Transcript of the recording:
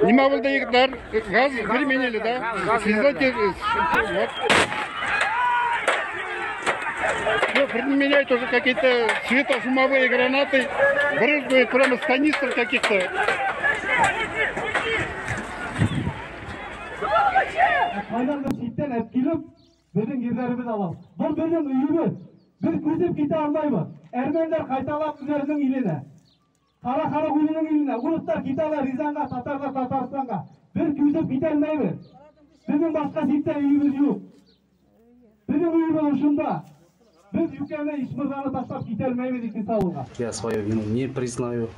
Нимә булды, егеттәр? Газ применили, да? Слезайте, вот. Все, применяют уже какие-то светошумовые гранаты, брызгают прямо с канистр каких-то. Ҡайҙандыр ситтән әп килеп, беҙҙең ерҙәребеҙ ала. Был беҙҙең өйөбөҙ. Беҙ күсеп китә алмайбыҙ. Әрмәндәр ҡайта ала үҙҙәренең иленә. Ҡара халыҡ үҙенең иленә. Урыҫтар китә ала Рязанға, татарҙар Татарстанға. Беҙ күсеп китә алмайбыҙ. Беҙҙең башҡа ситтә өйөбөҙ юҡ. Беҙҙең өйөбөҙ ошонда. Беҙ Йүкәне, Ишмырҙаны ташлап китә алмайбыҙ икенсе ауылға. Я свою вину не признаю.